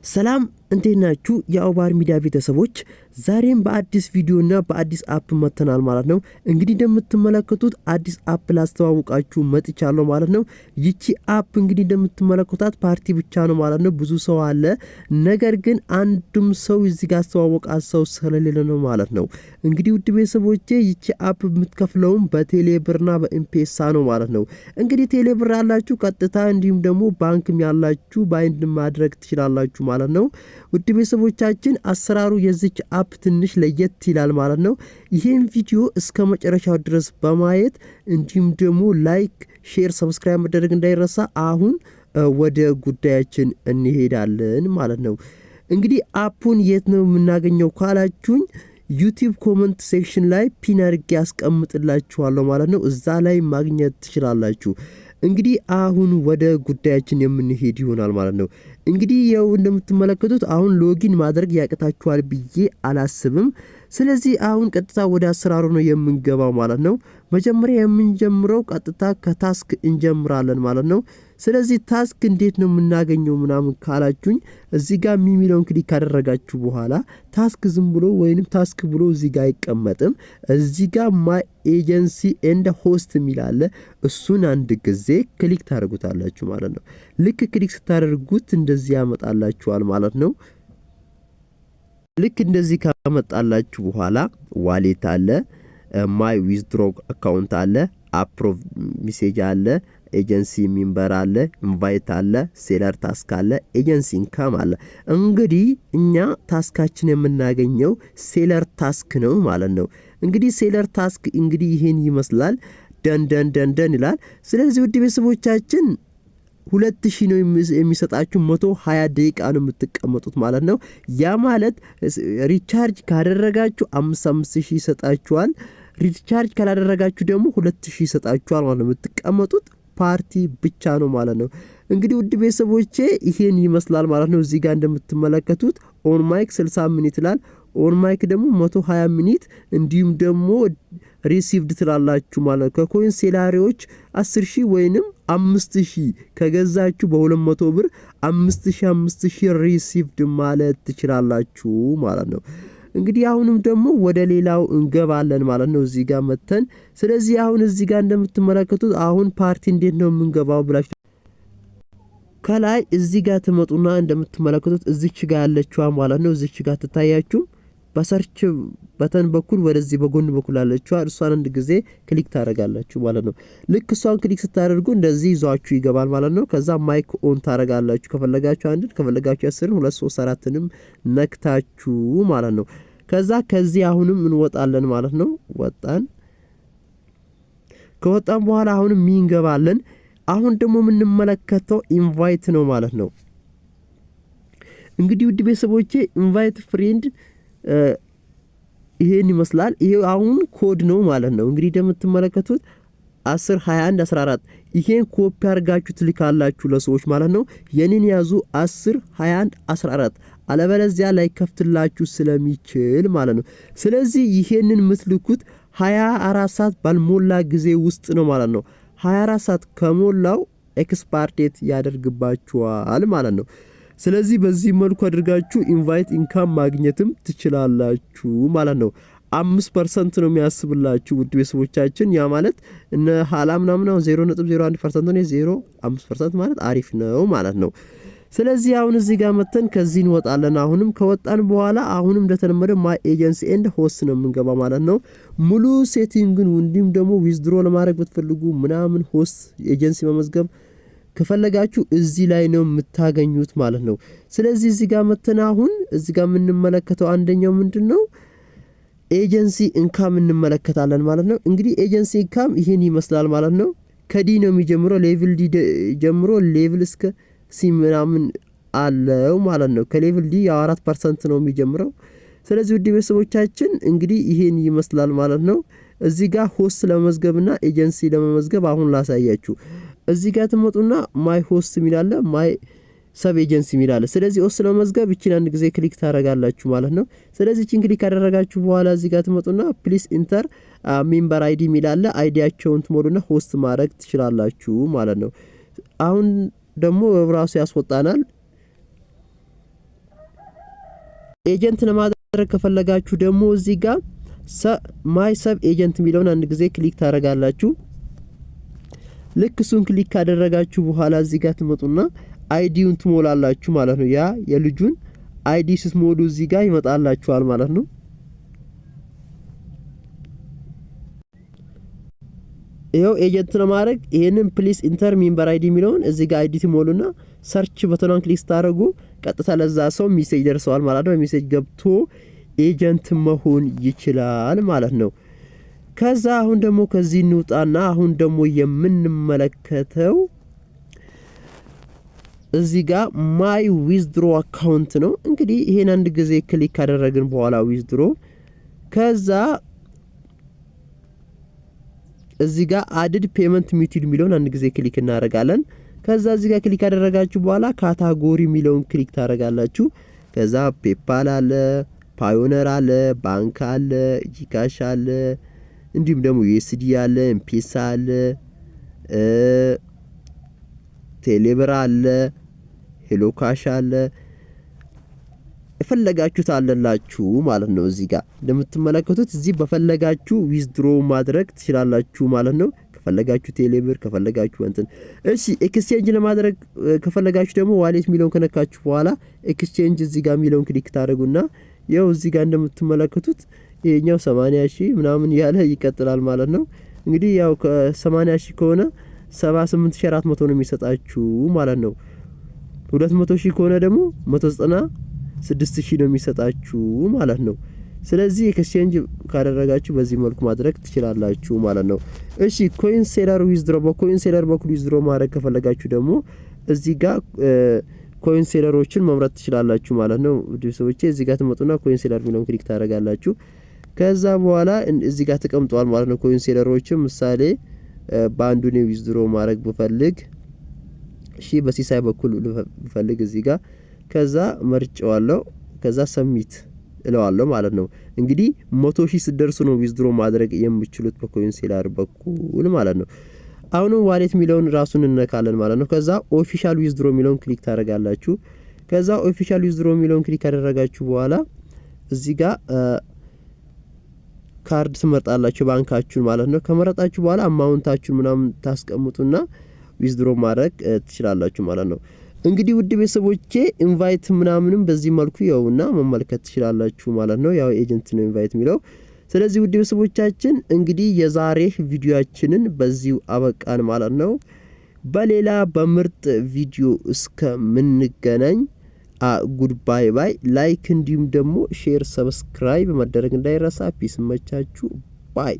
ሰላም፣ እንዴት ናችሁ? የአውባር ሚዲያ ቤተሰቦች፣ ዛሬም በአዲስ ቪዲዮና በአዲስ app መጥተናል ማለት ነው። እንግዲህ እንደምትመለከቱት አዲስ app ላስተዋውቃችሁ መጥቻለሁ ማለት ነው። ይቺ app እንግዲህ እንደምትመለከቷት ፓርቲ ብቻ ነው ማለት ነው። ብዙ ሰው አለ፣ ነገር ግን አንዱም ሰው እዚህ ጋር አስተዋወቃት ሰው ስለሌለ ነው ማለት ነው። እንግዲህ ውድ ቤተሰቦቼ፣ ይቺ app የምትከፍለውም በቴሌ ብርና በኤምፔሳ ነው ማለት ነው። እንግዲህ ቴሌ ብር ያላችሁ ቀጥታ፣ እንዲሁም ደግሞ ባንክም ያላችሁ bind ማድረግ ትችላላችሁ ማለት ነው። ውድ ቤተሰቦቻችን፣ አሰራሩ የዚች app ትንሽ ለየት ይላል ማለት ነው። ይህን ቪዲዮ እስከ መጨረሻው ድረስ በማየት እንዲሁም ደግሞ like፣ share፣ subscribe መደረግ እንዳይረሳ። አሁን ወደ ጉዳያችን እንሄዳለን ማለት ነው። እንግዲህ app ኡን የት ነው የምናገኘው ካላችሁኝ YouTube comment section ላይ pin አድርጌ ያስቀምጥላችኋለሁ ማለት ነው። እዛ ላይ ማግኘት ትችላላችሁ። እንግዲህ አሁን ወደ ጉዳያችን የምንሄድ ይሆናል ማለት ነው። እንግዲህ ያው እንደምትመለከቱት አሁን login ማድረግ ያቅታችኋል ብዬ አላስብም። ስለዚህ አሁን ቀጥታ ወደ አሰራሩ ነው የምንገባው ማለት ነው። መጀመሪያ የምንጀምረው ቀጥታ ከ task እንጀምራለን ማለት ነው። ስለዚህ task እንዴት ነው የምናገኘው ምናምን ካላችሁኝ እዚህ ጋር የሚለውን click ካደረጋችሁ በኋላ task ዝም ብሎ ወይንም task ብሎ እዚህ ጋር አይቀመጥም። እዚህ ጋር my agency and host የሚል አለ። እሱን አንድ ጊዜ click ታደርጉታላችሁ ማለት ነው። ልክ click ስታደርጉት እንደዚህ ያመጣላችኋል ማለት ነው። ልክ እንደዚህ ካመጣላችሁ በኋላ wallet አለ፣ my withdraw account አለ፣ approve message አለ፣ agency member አለ፣ invite አለ፣ seller task አለ፣ agency income አለ። እንግዲህ እኛ task ኣችን የምናገኘው seller task ነው ማለት ነው። እንግዲህ seller task እንግዲህ ይህን ይመስላል። Done done done done ይላል። ስለዚህ ውድ ቤተሰቦቻችን፣ 2000 ነው የሚሰጣችሁ። 120 ደቂቃ ነው የምትቀመጡት ማለት ነው። ያ ማለት recharge ካደረጋችሁ አምስት አምስት ሺህ ይሰጣችኋል። Recharge ካላደረጋችሁ ደግሞ 2000 ይሰጣችኋል ማለት ነው። የምትቀመጡት ፓርቲ ብቻ ነው ማለት ነው። እንግዲህ ውድ ቤተሰቦቼ፣ ይሄን ይመስላል ማለት ነው። እዚህ ጋር እንደምትመለከቱት on mic 60 minute ይላል። On mic ደግሞ 120 minute፣ እንዲሁም ደግሞ received ትላላችሁ ማለት ነው። ከ coin seller ኦች 10 ሺህ ወይንም 5000 ከገዛችሁ በ200 ብር 5000 5000 received ማለት ትችላላችሁ ማለት ነው። እንግዲህ አሁንም ደግሞ ወደ ሌላው እንገባለን ማለት ነው እዚህ ጋር መተን። ስለዚህ አሁን እዚህ ጋር እንደምትመለከቱት አሁን ፓርቲ እንዴት ነው የምንገባው ብላችሁ ከላይ እዚህ ጋር ትመጡና እንደምትመለከቱት እዚች ጋር ያለችዋ ማለት ነው። እዚች ጋር ትታያችሁ፣ በ search button በኩል ወደዚህ በጎን በኩል ያለችዋ፣ እሷን አንድ ጊዜ click ታደርጋላችሁ ማለት ነው። ልክ እሷን click ስታደርጉ እንደዚህ ይዟችሁ ይገባል ማለት ነው። ከዛ mic on ታደርጋላችሁ። ከፈለጋችሁ አንድን፣ ከፈለጋችሁ 10ን፣ ሁለት፣ ሶስት፣ አራትንም ነክታችሁ ማለት ነው። ከዛ ከዚህ አሁንም እንወጣለን ማለት ነው። ወጣን። ከወጣን በኋላ አሁንም me እንገባለን። አሁን ደግሞ የምንመለከተው invite ነው ማለት ነው። እንግዲህ ውድ ቤተሰቦቼ፣ invite friend ይሄን ይመስላል። ይሄ አሁን ኮድ ነው ማለት ነው። እንግዲህ እንደምትመለከቱት 10 21 14፣ ይሄን ኮፒ አድርጋችሁ ትልካላችሁ ለሰዎች ማለት ነው። የኔን ያዙ፣ 10 21 14፣ አለበለዚያ ላይከፍትላችሁ ስለሚችል ማለት ነው። ስለዚህ ይሄንን የምትልኩት 24 ሰዓት ባልሞላ ጊዜ ውስጥ ነው ማለት ነው። 24 ሰዓት ከሞላው expire date ያደርግባችኋል ማለት ነው። ስለዚህ በዚህ መልኩ አድርጋችሁ invite income ማግኘትም ትችላላችሁ ማለት ነው። 5% ነው የሚያስብላችሁ ውድ ቤተሰቦቻችን። ያ ማለት እነ ሀላ ምናምን አሁን 0.01% ነው። 0.5% ማለት አሪፍ ነው ማለት ነው። ስለዚህ አሁን እዚህ ጋር መተን ከዚህ እንወጣለን። አሁንም ከወጣን በኋላ አሁንም እንደተለመደ my agency and host ነው የምንገባ ማለት ነው። ሙሉ setting ን እንዲሁም ደግሞ withdraw ለማድረግ ብትፈልጉ ምናምን፣ host agency መመዝገብ ከፈለጋችሁ እዚህ ላይ ነው የምታገኙት ማለት ነው። ስለዚህ እዚህ ጋር መተን አሁን እዚህ ጋር የምንመለከተው አንደኛው ምንድን ነው? Agency income እንመለከታለን ማለት ነው። እንግዲህ agency income ይህን ይመስላል ማለት ነው። ከ D ነው የሚጀምረው፣ level D ጀምሮ level እስከ C ምናምን አለው ማለት ነው። ከ level D ያው 4% ነው የሚጀምረው። ስለዚህ ውድ ቤተሰቦቻችን፣ እንግዲህ ይሄን ይመስላል ማለት ነው። እዚህ ጋር host ለመመዝገብና ኤጀንሲ ለመመዝገብ አሁን ላሳያችሁ። እዚህ ጋር ትመጡና my host የሚል አለ፣ my sub agency የሚል አለ። ስለዚህ host ለመመዝገብ ይችን አንድ ጊዜ click ታደርጋላችሁ ማለት ነው። ስለዚህ ይችን click ካደረጋችሁ በኋላ እዚህ ጋር ትመጡና please enter member ID የሚል አለ። ID ያቸውን ትሞሉና host ማድረግ ትችላላችሁ ማለት ነው። አሁን ደግሞ ራሱ ያስወጣናል። Agent ለማድረግ ከፈለጋችሁ ደግሞ እዚህ ጋር my sub agent የሚለውን አንድ ጊዜ click ታደርጋላችሁ። ልክ እሱን click ካደረጋችሁ በኋላ እዚህ ጋር ትመጡና ID ውን ትሞላላችሁ ማለት ነው። ያ የልጁን ID ስትሞሉ እዚህ ጋር ይመጣላችኋል ማለት ነው። ይኸው agent ለማድረግ ይሄንን please enter member ID የሚለውን እዚህ ጋር ID ትሞሉና search button ኗን click ስታደርጉ ቀጥታ ለዛ ሰው message ደርሰዋል ማለት ነው። Message ገብቶ agent መሆን ይችላል ማለት ነው። ከዛ አሁን ደግሞ ከዚህ እንውጣና አሁን ደግሞ የምንመለከተው እዚህ ጋር my withdraw account ነው። እንግዲህ ይሄን አንድ ጊዜ click ካደረግን በኋላ withdraw ከዛ እዚህ ጋር add payment method የሚለውን አንድ ጊዜ click እናደርጋለን። ከዛ እዚህ ጋር click ካደረጋችሁ በኋላ category የሚለውን click ታደርጋላችሁ። ከዛ PayPal አለ፣ Payoneer አለ፣ ባንክ አለ፣ GCash አለ፣ እንዲሁም ደግሞ USD አለ፣ M-Pesa አለ፣ ቴሌብር አለ፣ HelloCash አለ፣ የፈለጋችሁት አለላችሁ ማለት ነው። እዚህ ጋር እንደምትመለከቱት እዚህ በፈለጋችሁ withdraw ማድረግ ትችላላችሁ ማለት ነው። ከፈለጋችሁ ቴሌብር ከፈለጋችሁ እንትን። እሺ፣ exchange ለማድረግ ከፈለጋችሁ ደግሞ wallet የሚለውን ከነካችሁ በኋላ exchange እዚህ ጋር የሚለውን click ታደርጉና ይኸው እዚህ ጋር እንደምትመለከቱት ይሄኛው 80 ሺህ ምናምን ያለ ይቀጥላል ማለት ነው። እንግዲህ ያው ከ80 ሺህ ከሆነ 78,400 ነው የሚሰጣችሁ ማለት ነው። 200 ሺህ ከሆነ ደግሞ 196 ሺህ ነው የሚሰጣችሁ ማለት ነው። ስለዚህ exchange ካደረጋችሁ በዚህ መልኩ ማድረግ ትችላላችሁ ማለት ነው። እሺ፣ coin seller withdraw፣ በ coin seller በኩል withdraw ማድረግ ከፈለጋችሁ ደግሞ እዚህ ጋር coin seller ኦችን መምረጥ ትችላላችሁ ማለት ነው። ውድ ሰዎቼ፣ እዚህ ጋር ትመጡና coin seller የሚለውን click ታደርጋላችሁ። ከዛ በኋላ እዚህ ጋር ተቀምጧል ማለት ነው። Coin seller ኦችን ምሳሌ በአንዱ ነው withdraw ማድረግ ብፈልግ፣ እሺ፣ በሲሳይ በኩል ብፈልግ እዚህ ጋር ከዛ መርጨዋለሁ። ከዛ submit እለዋለሁ ማለት ነው። እንግዲህ 100,000 ስትደርሱ ነው withdraw ማድረግ የምችሉት በ coin seller በኩል ማለት ነው። አሁንም wallet የሚለውን ራሱን እንነካለን ማለት ነው። ከዛ official withdraw የሚለውን click ታደርጋላችሁ። ከዛ official withdraw የሚለውን click ካደረጋችሁ በኋላ እዚህ ጋር ካርድ ትመርጣላችሁ፣ ባንካችሁን ማለት ነው። ከመረጣችሁ በኋላ amount ኣችሁን ምናምን ታስቀምጡና withdraw ማድረግ ትችላላችሁ ማለት ነው። እንግዲህ ውድ ቤተሰቦቼ፣ invite ምናምንም በዚህ መልኩ ያውና መመልከት ትችላላችሁ ማለት ነው። ያው agent ነው invite የሚለው። ስለዚህ ውድ ቤተሰቦቻችን፣ እንግዲህ የዛሬ ቪዲዮአችንን በዚሁ አበቃን ማለት ነው። በሌላ በምርጥ ቪዲዮ እስከምንገናኝ goodbye bye። Like እንዲሁም ደግሞ share፣ subscribe መደረግ እንዳይረሳ። Peace፣ መቻችሁ፣ bye።